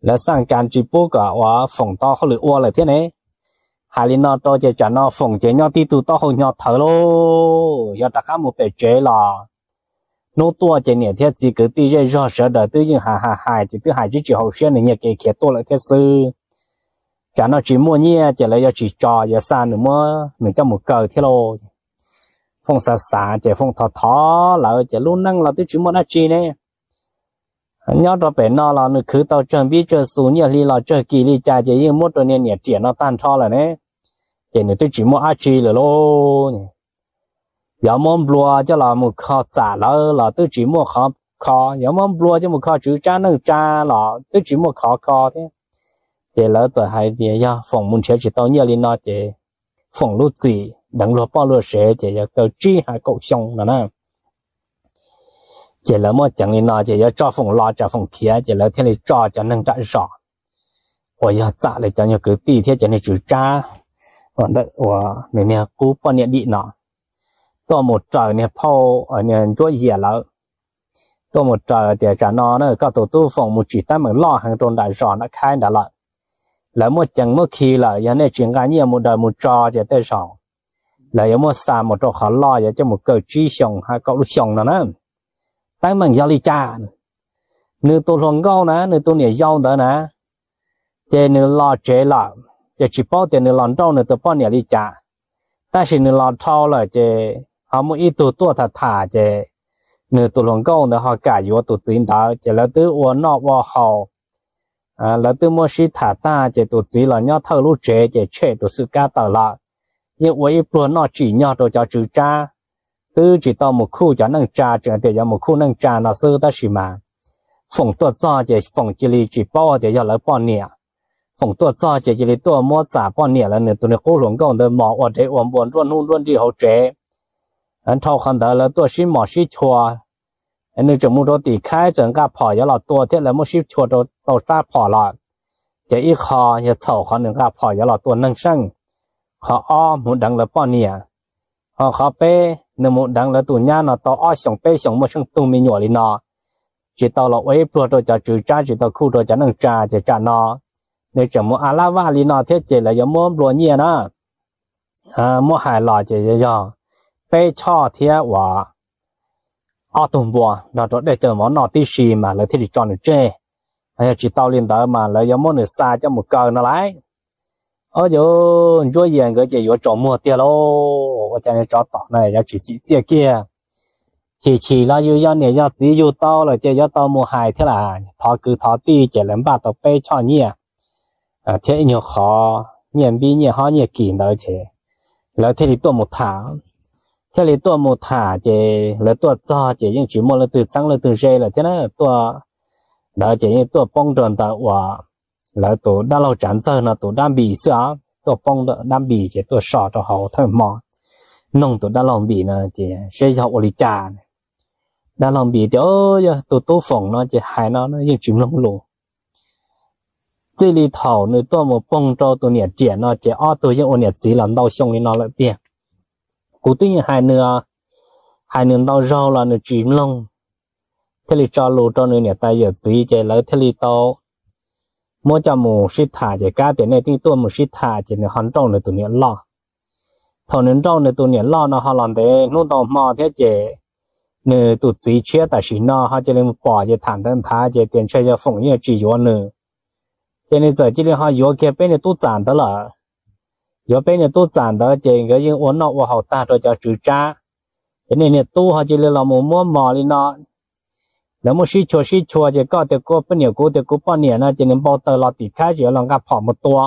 lawv xaj kas tsis pub kom uas Foom tau hauj lwm ua lawm thiab ne. Hais li no rau ces tsam no Foom ces nyob tib tug taub hau hnyo thawv lauj, yog rov qab mus pem tsev los hnub tuaj ces niam thiab txiv kwv tij zej zog sawv daws twb yeej hais hais hais ces twb hais tsis tsis haum siab, nws nyiag kev khiav tuaj lawm thiab xwb. Tsam no tsis muaj nyiaj ces lawv yuav tsis tso, yuav xa nws muab nws coj mus kaw thiab lauj. Foom xav xav ces Foom thov thov lawv ces lub neej los twb tsis muaj dab tsi ne, Nyob rau pem no los nws khwv tau tsawg npib tsawg xus, nyiaj hli los tsawg kis li cas ces yeej muab rau niag niam riam no tag nrho lawm ne. Ces nws twb tsis muaj dab tsi lawm lauj. Yog muab nplua coj los mus kho txam lawv los twb tsis muaj qhov kho, yog muab nplua coj mus kho tswv tsab neej tsa los twb tsis muaj qhov kho thiab. Ces lawv txawm hais tias yog Foom mus nrhiav tsis tau nyiaj li no ces Foom lub txim deev luag poj luag sev ces yog kaw tsib hais kaum xyoo no na. Ces lawv muaj ceev li no ces yuav tso Foom los tsam Foom khiav, ces lawv thiaj li tso cov neeg nram zos uas yog txam li cov nyuag kwv tij thiab cov niag tswv tsab uas ntawm uas nws niag qub poj niam dim no tuaj mus raws niag phauj, niag Ntsuab Yias lawv, tuaj mus raws tias tsam no na koj tus tub Foom mus tsim teeb meem loj heev rau nram zos nram khaib nrad lawm. Lawv muaj ceev muab khi lawm, yog nej tsis nqa nyiaj mus daws mus tso ces tej zaum lawv yuav muab xa mus rau qhov loj, yuav coj mus kaw tsib xyoo hais kaum lub xyoo no na. Teeb meem yog li cas? Nws tus hluas nkauj na, nws tus niam yau ntawd na, ces nws los tsev lawm, ces tsis paub tias nws los nrauj nws tus poj niam li cas. Tab sis nws los dhau lawm ces ho muaj ib tug tuaj tham tham, ces nws tus hluas nkauj ntawd ho kam yuav tus txiv ntawd, ces lawv twb ua noj ua haus, lawv twb muab sib tham tag, ces tus txiv los nyob thawj lub tsev, ces tshem tus xwm kab tawm lawm. Yeej ua ib pluag noj tsim nyog rau cov tswv tsab, twb tsis tau mus khuj cov neej tsa, tseem tias yuav mus khuj neej tsa no xwb, tab sis mas Foom tuaj txog ces Foom cia li tsis paub tias yog lawv poj niam. Foom tuaj txog ces cia li tuaj muab txam poj niam lawv nws tus niag qub hluas nkauj ntawd mos ua dev ua npua nruab hnub nruab nrig hauv tsev. Dhau qhov ntawd lawv tuaj sib mos sib chua, nws tseem mus rau tim khaib txawm nqa phom yuav los tua thiab, lawv muab sib chua rau tau rab phom lawm. Ces ib qho yog txhaum qhov nws nqa phom yuav los tua neeg seej, qhov ob mus deev lawv poj niam, ho qhov peb nws mus deev lawv tus nyab no tau ob xyoos peb xyoos muaj tsheej tug me nyuam li no, tsis tau los ua ib pluag rau cov tswv tsab, tsis tau khuj rau cov neej tsa, ces tsam no nws tseem mus a lab vaj li no thiab ces lawv yuav muab nplua nyiaj na. Muab hais los ces yog peb choj thiab uas ob tug npua nrog rau dej cawv mov noj tib si mas lawv thiaj li tso nws tseg. Yog tsis tau li ntawd mas lawv yuav muab nws xa coj mus kaw no lauj. Ob, yog Ntsuab Yias nkawd ces yuav tsaus muag tiag lauj, ua cas tsov tom no yuav tsis txim txiaj kiag. Chim chim los yus yog niam yog txiv yug tau lawm ces yuav tau mus hais thiab las, thov kwv thov tij ces lawv npaj tau peb choj nyiaj thiab ib nyuag qhov nyiaj npib nyiaj hob nyiaj kis ntawd ces lawv thiaj li tuaj mus tham. Thiaj li tuaj mus tham ces lawv tuaj txog ces yeej tsis muaj leej twg txheeb leej twg ze lawm thiab na, tuaj ntawd ces yeej tuaj poob rau ntawm uas lawv tus dab laug Tsav Ntxawg no tus dab Npis xwb os, tuaj poob ntawm dab Npis ces tuaj so rau hauv thawj hmo, noog tus dab laug Npis no tias seb yog ua li cas. Dab laug Npis tias yog tus tub Foom no ces hais no yeej tsis mloog lus. Txij li thaum nws tuaj mus poog rau tus niam riam no ces ob tug yeej ua niam txiv los ntau xyoo li no lawm tiag. Kuv twb yeej hais nws, hais nws ntau zaug los nws tsis mloog, thiaj li tso lus rau nws niam tais yawm txiv ces lawv thiaj li tau muab coj mus sib tham ces kab tias nej twb tuaj mus sib tham ces nws ho nrauj nws tus niam loj. Thaum nws nrauj nws tus niam loj no ho los ntev hnub ntau hmo thiab ces nws tus txiv tshiab tam sim no ho cia li mus pom ces tham ntawd nthav ces tias ntshe yog Foom yeej tsis yuav nws, ces nws txawm cia li ho yuav kiag peb niag tub txam ntawd lawm. Yuav peb niag tub txam ntawd ces nkawd yeej ua noj ua haus tag rau cov tswv tsab, ces niag niag tub ho cia li los mus muab mos li no. Lawv muab sib chua sib chua ces koj tias kuv poj niam, kuv tias kuv poj niam no ces nws npau taws los tim khab tsis yuav los nqa phom mus tua.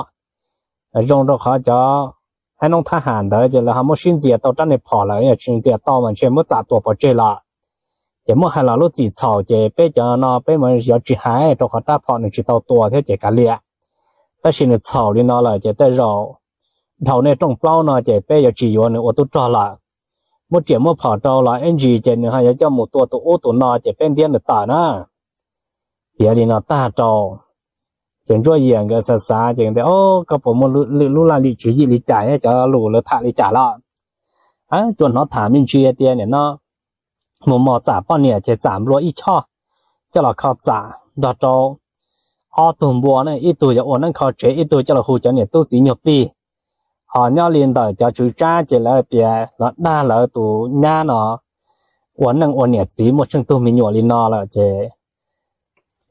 Zoo rau qhov cov ab noob thab ham ntawd ces lawv ho muab sib ntxias tau rab niag phom lawm, yog tsis ntxias tau mas ntshe muab txam tua pov tseg lawm. Ces muab hais los lub txim txhaum ces peb cov no peb mas yuav tsis hais rau qhov rab phom nws tsis tau tua thiab ces kav liam. Tab sis nws txhaum li no lawm ces tej zaum dhau nej rooj plaub no ces peb yuav tsis yuav nws ua tub rog lawm. Muab riam muab phom rau los ib ntsis ces nws ho yuav coj mus tua tus ub tus no ces peb ntiab nws tawm na. Piav li no tag rau, ces Ntsuab Yias nkawd xav xav ces tias, o, koj puas muaj lwm lub laj lim tswv yim li cas, cov lus lawv tham li cas lawm? Tsuas hnov tham me ntsis tias nim no mus mos txam poj niam ces txam nplua ib choj coj los kho txam nrog rau ob tug npua na, ib tug yuav ua neeb kho tsev, ib tug coj los hu cov niam tub txiv nyuag plig. Ho nyob li ntawm cov tswv tsab ces lawv tias los dag lawv tus nyab no ua neej ua niam txiv muaj tsheej tug me nyuam li no lawm ces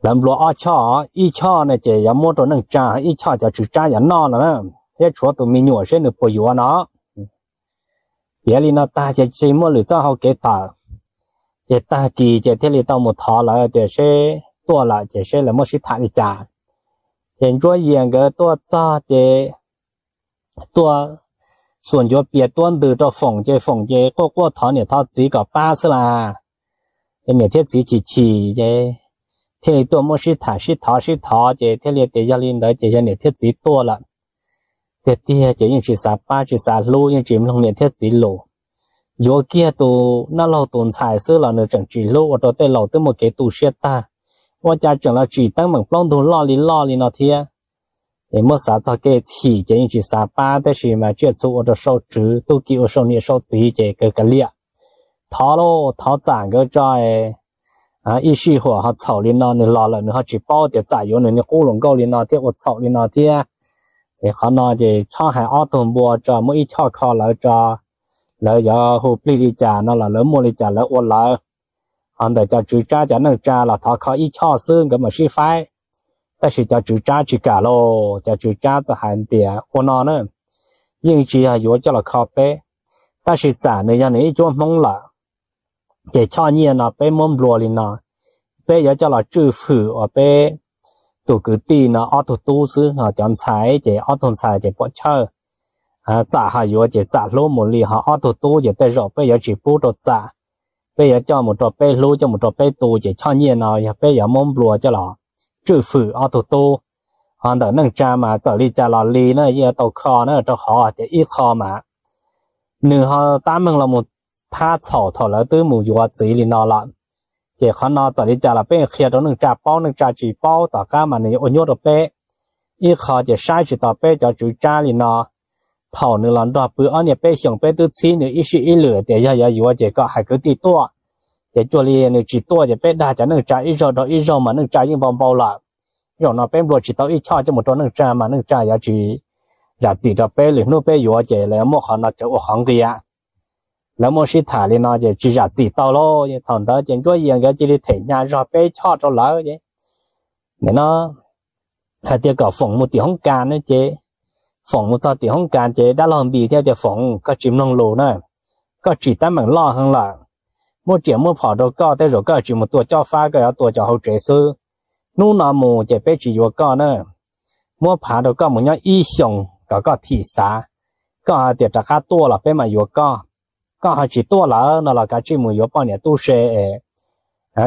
lawv nplua ob choj, ib choj no ces yuav muab rau neej tsa, ib choj cov tswv tsab yuav noj no na, thiab tshuav tus me nyuam seb nws puas yuav no. Piav li no tag ces tsis muaj lwm txoj hau kev tawm. Ces tag kis ces thiaj li tau mus thov lawv tias seb tuaj lawm ces seb lawv muab sib tham li cas. Ces Ntsuab Yias nkawd tuaj txog ces tuaj xuas ncuav pias tuab ntws rau Foom ces Foom ces quaj quaj thov niam thov txiv kom pab xwb las. Ces niam thiab txiv chim chim ces thiaj li tuaj muab sib tham sib thov sib thov ces thiaj li tias yog li ntawd ces yog niam thiab txiv tuaj lawm tiag tiag ces yeej tsis xav pab tsis xav hlub, yeej tsis mloog niam thiab txiv lus. Yuav kiag tus dab laug tus ntxhais xwb los nws tseem tsis hlub, ua rau tej laus twb muaj kev tu siab tag. Ua cas tseem los tsim teeb meem plaub ntug loj li loj li no thiab. Ces muab xav txog kev chim ces yeej tsis xav pab, tab sis mas tsiaj txhu ua rau sau tswv, tub ki ua sau niam sau txiv ces kav liam. Thov lauj, thov Txam nkawd tso, ib sij huam ho txhaum li no, nws los lawm nws ho tsis paub tias Txam yuav nws niag qub hluas nkauj li no thiab ua txhaum li no thiab. Ces qhov no ces txhob hais ob tug npua tso, muab ib choj kho lawv tso. Lawv yuav hu plig li cas no los lawv muaj li cas lawv ua lawv. Ho ntawm cov tswv tsab cov neej tsa los thov kho ib choj xwb nkawd mam sib faib. Tab sis cov tswv tsab tsis kam lauj, cov tswv tsab txawm hais tias ua no na, yeej tsis yog yuav coj los kho peb, tab sis Txam nws yog nws ib cuab Hmoob lawm, ces choj nyiaj no peb muab nplua li no, peb yuav coj los tswj fwm uas peb tus kwv tij no ob tug tub xwb, cov ntxhais ces ob tug ntxhais ces pom chawj. Txam ho yuav ces Txam hlub mus li, ho ob tug tub ces tej zaum peb yuav tsis pub rau Txam, peb yuav coj mus rau peb hlub, coj mus rau peb tu, ces choj nyiaj no yog peb yuav muab nplua coj los tswj fwm ob tug tub. Ho ntawm neej tsa mas txawm li cas los li na, yeej yuav tau kho na, rau qhov tias ib qho mas nws ho tab meeg los mus thab txhaum thaum lawv twb mus yuav txiv li no lawm. Ces qhov no txawm li cas los peb qhia rau neej tsa paub, neej tsa tsis paub tom qab mas nws yuav ua nyuaj rau peb. Ib qho ces saib tsis taus peb cov tswv tsab li no. Thaum nws los nrog pw ob niag peb xyoos peb twb txhib nws ib sij ib lwm tias yog yuav yuav ces kom hais kwv tij tuaj. Ces cuag li nws tsis tuaj ces peb dag cov neej tsa ib zaug dhau ib zaug mas neej tsa yeej npau npau lawm. Zaum no peb nplua tsis tau ib choj coj mus rau neej tsa mas neej tsa yuav tsis zam txim rau peb, lwm hnub peb yuav ces lawv yuav muab qhov no tso ua qhov nqia. Lawv muab sib tham li no ces tsis zam txim tau lauj. Thaum ntawd ces Ntsuab Yias nkawd cia li them hnyav zog peb choj rau lawv ces nim no hais tias kom Foom mus tim hoob kas na ces Foom mus txog tim hoob kas ces dab laug Npis thiaj tias Foom, koj tsis mloog lus na, koj tsim teeb meem loj heev lawm, muab riam muab phom rau koj tej zaum koj tsis mus tua coj fab, koj yuav tua cov hauv tsev xwb. Hnub no mus ces peb tsis yuav koj na, muab phav rau koj mus nyob ib xyoos kom koj thim xav, koj hais tias rov qab tuaj los peb mam yuav koj. Koj ho tsis tuaj lawm no los kav tsij mus yuav poj niam tub se,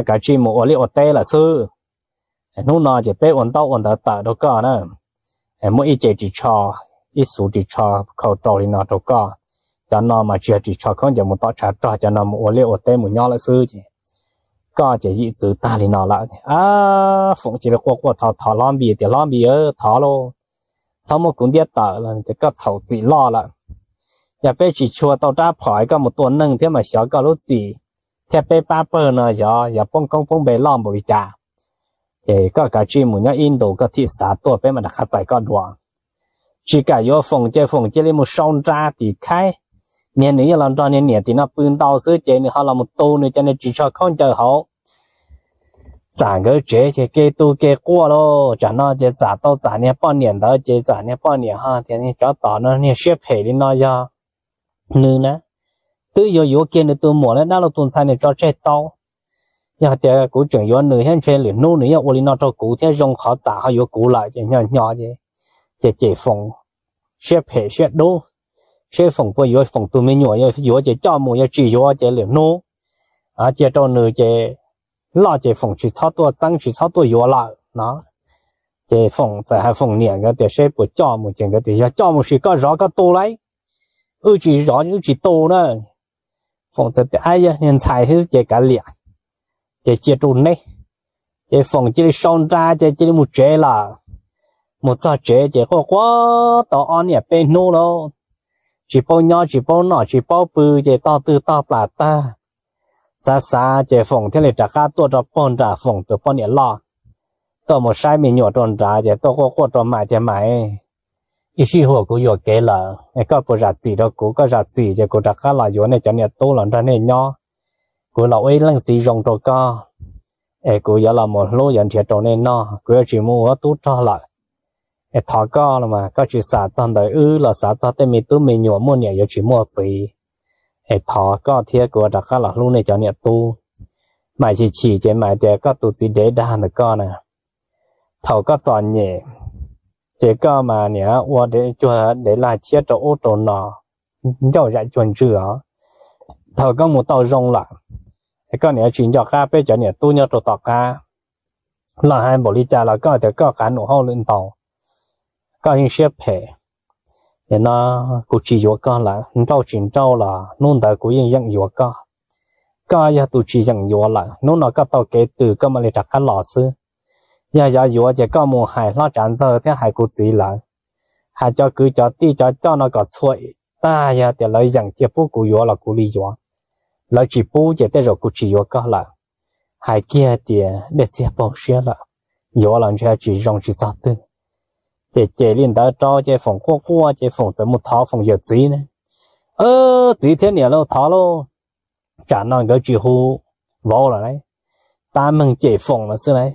kav tsij mus ua liaj ua teb lawm xwb. Hnub no ces peb ua ntaub ua ntawv tawm rau koj na, muab ib ce ris tsho, ib xuv ris tsho khau rau li no rau koj. Cov no mas tsis yog ris tsho khaub ncaws mus tom tshav rog, cov no mus ua liaj ua teb mus nyob lawm xwb ces koj ces yim txwv tag li no lawm. Foom cia li quaj quaj thov thov hlob Npis tias hlob Npis, thov lauj, txhob muab kuv ntiab tawm los tias koj txhaum txim loj lawm. Yog peb tsis tshua tau rab phom koj mus tua neeg thiab mas xyov koj lub txim thiab peb pab pawg no xyov yuav poob koob poob npe loj npaum li cas. Ces koj kav tsij mus nyob ib ntus koj thim xav tuaj peb mam rov qab txais koj dua. Tsis kam yuav Foom ces Foom cia li mus sau nra tim khaib. Niag nws yeej los nrog niag niam tim no pw ntau xwb ces nws ho los mus tu nws cov niag ris tsho khaub ncaws hauv Txam nkawd tsev ces kev tu kev quaj lauj. Tsam no ces Txam tau Txam niag poj niam ntawd ces Txam niag poj niam ho tias niag tsov tom no niag siab phem li no yog nws na, twb yuav yuav kiag nws tus muam lawm, dab laug tus ntxhais nws tso tseg tau. Yog tias kuv tseem yuav nws thiab ntshe lwm hnub nws yeej ua li no rau kuv thiab, zoo qhov Txam ho yuav kuv lawm ces nyo nyo ces, ces cem Foom siab phem siab dub, seb Foom puas yuav Foom tus me nyuam, yuav ces coj mus, yuav tsis yuav ces lwm hnub cia rau nws ces loj ces Foom tsis txhob tuaj txeeb tsis txhob tuaj yuav lawm no. Ces Foom txawm hais Foom niam nkawd tias seb puas coj mus ces nkawd tias yog coj mus sim koj zov koj tu lauj, wb tsis zov wb tsis tu na. Foom txawm tias ab yog niag ntxhais xwb ces kav liam, ces cia rau neb. Ces Foom cia li sau nra ces cia li mus tsev lawm. Mus txog tsev ces quaj quaj tau ob niam peb hnub lauj, tsis paub nyob tsis paub noj tsis paub pw ces tog twg tog plam tag. Xav xav ces Foom thiaj li rov qab tuaj rau puag nram Foom tus poj niam loj, tuaj mus saib me nyuam rau nrad ces tuaj quaj quaj rau Maiv tias Maiv, ib sij huam kuv yuam kev lawm, koj puas zam txim rau kuv? Koj zam txim ces kuv rov qab los yuav nej cov niam tub los nrog nej nyob. Kuv los ua ib leej txiv zoo rau koj, es kuv yuav los mus hlub yuav nrhiav rau nej noj, kuv yuav tsis mus ua tub rog lawm. Es thov koj los mas koj tsis xav txog ntawm wb los xav txog tej me tub me nyuam muaj niam yuav tsis muaj txiv. Es thov koj thiab kuv rov qab los hlub nej cov niam tub. Maiv chim chim ces Maiv tias koj tus txiv dev dag ntawm koj na, thaum koj txom nyem ces koj mas niam ua cuag dev laj thiab rau ub rau no, ncauj zam cuag ntswg os. Thaum koj mus tau zoo lawm, koj niam tsis nco qab peb cov niam tub nyob rau tom qab. Los hais npaum li cas los koj tias koj qav num hauj lwm ntau, koj yeej siab phem. Nim no kuv tsis yuav koj lawm, nrauj tsis nrauj los hnub ntawd kuv yeej yeem yuav koj. Koj yog tus tsis yeem yuav lawm, hnub no koj tau kev twg koj mam li rov qab los xwb. Yog yuav yuav ces koj mus hais hlob Tsav Ntxawg thiab hais kuv txiv lawv, hais cov kwv cov tij cov coj no kom txhua tag, yog tias lawv yeem cia pub kuv yuav los kuv li yuav. Lawv tsis pub ces tej zaum kuv tsis yuav koj lawm. Hais kiag tias dej txiag paug siab lawm, yuav los ntshe tsis zoo tsis txog twg. Ces cem li ntawd rau ces Foom quaj quaj ces Foom txawm mus thov Foom yawm txiv ne. Txiv thiab niam lauj, thov lauj, tsam no nkawd tsis hu vauv lawm lauj, tab meeg cem Foom lawm xwb lauj.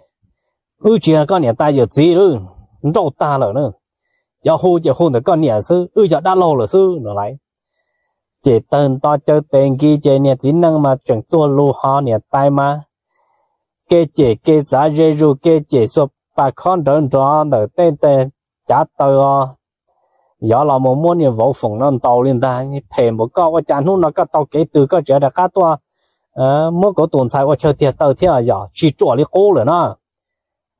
Wb tsis yog koj niam tais yawm txiv lauj, nrauj tag lawm na. Cov hu ces hu ntawm koj niam xwb, wb yog dab laug lawm xwb no lauj. Ces tawg nto caw tes nkis ces niag txiv neej mas tseem txuag lus ho niam tais mas kev cem kev txav ze zus, kev cem xuas pas khob nrawv nrov ntawm tej tes cav taw os. Yog los mus muab niag vauv Foom no ntaus li ntag, phem npaum koj ua cas hnub no koj tau kev twg koj tseem rov qab tuaj muab kuv tus ntxhais ua chaw tiag taw thiab, yog tsis ruam li qub lawm na.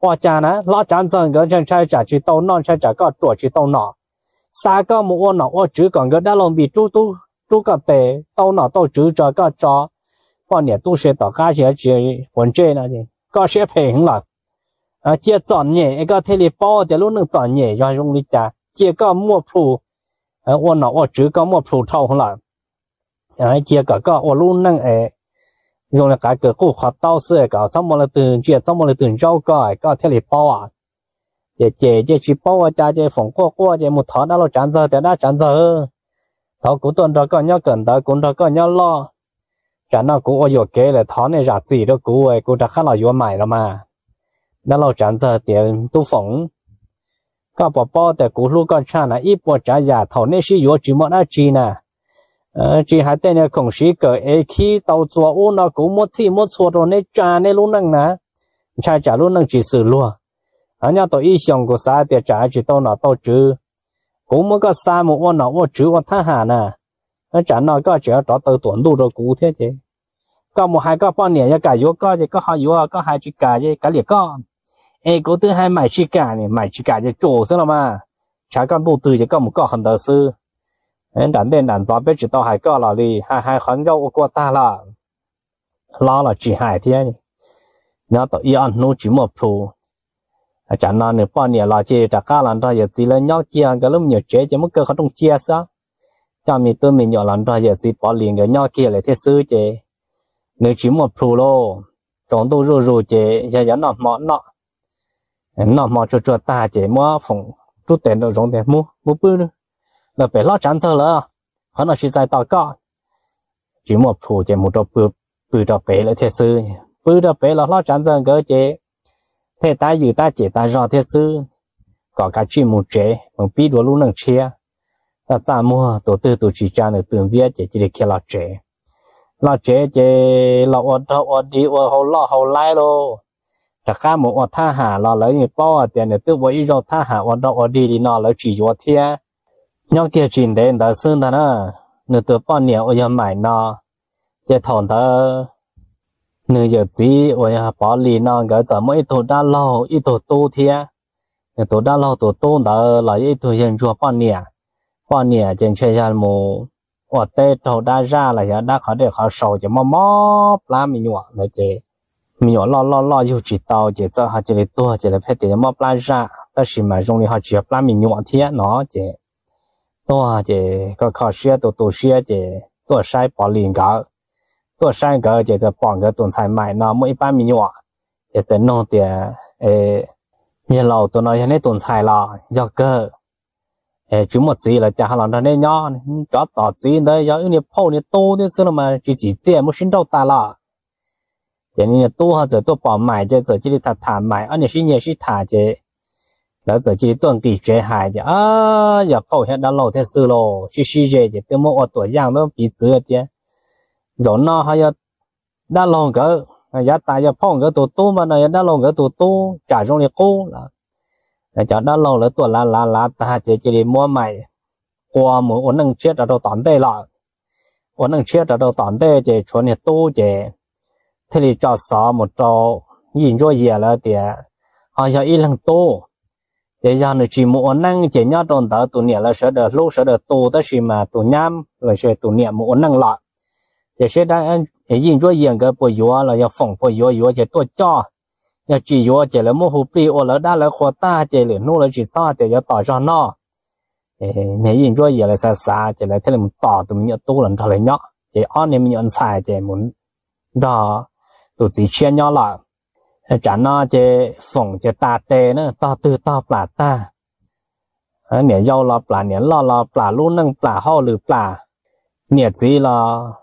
Ua cas na, hlob Tsav Ntxawg nkawd ntshai ntshai tsam tsis tau noj, ntshai tsam koj ruam tsis tau nom, xa koj mus ua nom ua tswv kom nkawd dab laug Npis rub koj tes, tau nom tau tswv tso koj tso poj niam tub se tom qab tsis quav ntsej no, koj siab phem heev lawm. Cia txom nyem es koj thiaj li paub tias lub neej txom nyem yog zoo li cas, cia koj muaj plhus, ua nom ua tswv koj muaj plhus dhau heev lawm. Cia kom koj ua lub neej es zoo li qav kawg quj qhov taub xwb, kom txhob muaj leej twg ntsia txhob muaj leej twg ntsaub koj, koj thiaj li paub. Ces cem ces tsis paub ua cas ces Foom quaj quaj ces mus thov dab laug Tsav Ntxawg tias dab Tsav Ntxawg, thov kuv tuaj nrog koj nyob kawm ntawv, kuv nrog koj nyob loj, tsam no kuv ua yuam kev lawm, thov nej zam txim rau kuv, kuv rov qab los yuav Maim los mas. Dab laug Tsav Ntxawg tias tub Foom, koj puas paub tias kuv hlub koj tshaj na, ib puas tsav yam thaum neb sib yuav tsis muaj dab tsi na, tsis hais tej niag khoom siv kawm ev khib tau txuas ub no kuv muab txhij muab txhua rau neb tsa neb lub neej na, ntshai tsam lub neej tsis xws luag. Nyob tau ib xyoos kuv xav tias tsam tsis tau nom tau tswv, kuv muab koj xa mus ua nom ua tswv ua thab ham na, tsam no koj tseem rov taw tuam ntuj rau kuv thiab ces koj mus hais koj poj niam yog kam yuav koj ces koj ho yuav, koj hais tsis kam ces kav liam koj. Es kuv twb hais Maim tsis kam, Maim tsis kam ces tsum xwb los mas, tshav koj ntuj twg ces koj mus koj qhov ntawd xwb. Nram ntej nram ntxov peb tsis tau hais koj los li, hais hais qhov ncauj ua kua tag lawm. Hlob los tsis hais thiab. Nyob tau ib ob hnub tsis muaj plhus, tsam no nws poj niam los ces rov qab los nrog yawm txiv lawv nyob kiag, nkawd lub me nyuam tsev ces muab kaw qhov rooj cia xwb, coj me tub me nyuam los nrog yawm txiv Pov Lis nkawd nyob kiag lawm thiab xwb ces nws tsis muaj plhus lauj. Tsaus ntuj zuj zus ces yog yuav noj hmo noj, noj hmo tsuag tsuag tag ces muab Foom rub tes nraum zoov tias mus, mus pw, los pem hlob Tsav Ntxawg lawm, qhov no tsis txais tos koj. Tsis muaj plhus ces mus rau pw rau pem lawm thiab xwb. Pw rau pem los hlob Tsav Ntxawg nkawd ces thiaj tab ywm tab cem tas zog thiab xwb, kom kav tsij mus tsev mus pib dua lub neej tshiab. Txaj txaj muag tus twg tus tsis tsa nws twm ntxiab ces cia li khiav los tsev. Los tsev ces los ua rog ua dig ua hau loj hau laib lauj. Rov qab mus ua thab ham los lawv yeej paub hais tias nws twb ua ib zaug thab ham ua rog ua dig li no lawv tsis yuav thiab. Nyob kiag tsis ntev ntawd xwb ntag na, nws tus poj niam uas yog Maim no, ces thaum ntawd nws yawm txiv uas yog Pov Lis no nkawd txawm muaj ib tug dab laug ib tug tub thiab. Nws tus dab laug tus tub ntawd los yog ib tug yawg ntsuag poj niam. Poj niam ces ntshe yog mus ua teb raug dab zaj los yog dab qhov dej qhov saus ces mob mob plab me nyuam ntawd ces me nyuam loj loj loj yug tsis tau ces txawm ho cia li tuag ces lawv pheej tias yog mob plab zaj, tab sis mas zoo li ho tsis yog plab me nyuam thiab no ces tuag ces kho kho siab tu tu siab ces tuaj saib Pov Lis nkawd. Tuaj saib nkawd ces txawm pom nkawd tus ntxhais Maim no muaj ib pab me nyuam, ces txawm nug tias, yawg laus, tus no yog neb tus ntxhais los? Yog kawg. Tsis muaj txiv los cas ho los nrog neb nyob? Tsov tom txiv ntawd yog wb niag phauj niag tub thiab xwb los mas tsis txim txiaj muab sib nrauj tas los. Ces niag tub ho txawm tuaj pom Maim ces txawm cia li tham tham Maim, ob niag sib nyiag sib tham ces lawv txawm cia li tuaj nqis tsev hais tias, yog phauj thiab dab laug thiab xwb lauj, sib sib ze ces twb muab ua tuam yaj ntaub piv txwv tias zaum no ho yog dab laug nkawd Yav tas yog phauj nkawd tus tub mas no yog dab laug nkawd tus tub, tsam zoo li qub lawm. Cov dab laug lawv tuaj lav lav lav tag ces cia li muab Maim qua mus ua neej tshiab rov rau tom ntej lawm. Ua neej tshiab rov rau tom ntej ces tshuav niag tub ces thiaj li tso xov mus rau Yij Ntsuab Yias lawv tias ho yog ib leeg tub, ces yog nws tsis mus ua neej ces nyob rau ntawd tus niam lawv sawv daws hlub sawv daws tu, tab sis mas tus nyab los sis tus niam mus ua neej lawm. Ces seb Yij Ntsuab Yias nkawd puas yuav los yog Foom puas yuav, yuav ces tuaj coj, yog tsis yuav ces lawv muab hu plig ua lawv dab lawv qhua tag ces lwm hnub lawv tsis txhob hais tias yuav tos zog noj. Niag Yij Ntsuab Yias lawv xav xav ces lawv thiaj li mus tos tus me nyuam tub los nrog lawv nyob, ces ob niag me nyuam ntxhais ces mus nrog tus txiv tshiab nyob lawm. Tsam no ces Foom ces tas tes na, tog twg tog plam tag. Niam yau los plam, niam loj los plam, lub neej plam, hauj lwm plam, niam txiv los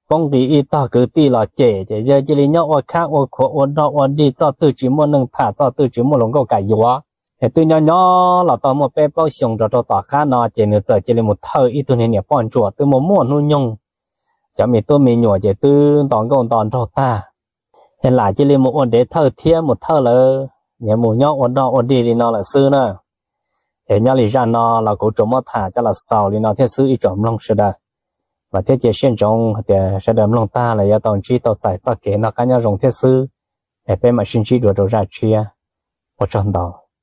poob nqi, ib tog kwv tij los cem, ces yawg cia li nyob ua khab ua khuav ua dog ua dig, txoj twg tsis muaj neeg tham, txoj twg tsis muaj hluas nkauj kam yuav. Es twb nyob nyob los tau muaj peb plaub xyoos rau rau tom qab no ces nws txawm cia li mus thawj ib tug niag niam poj ntsuam twb muaj muaj hnub nyoog, cov me tub me nyuam ces twb nto nkauj nto nraug tag. Es lam cia li mus ua dev thawj thiab mus thawj lawv, nyias mus nyob ua dog ua dig li no lawm xwb na. Es nyob li zaj no los kuv tsuas muab tham coj los xaus li no thiab xwb, ib tsoom mloog sawv daws, vam thiab cia siab ntsoov hais tias sawv daws mloog tag los yuav tau ntsib tau txais txoj kev noj qab nyob zoo thiab xwb. Es peb mam sib ntsib dua rau zaj tshiab. Ua tsaug ntau.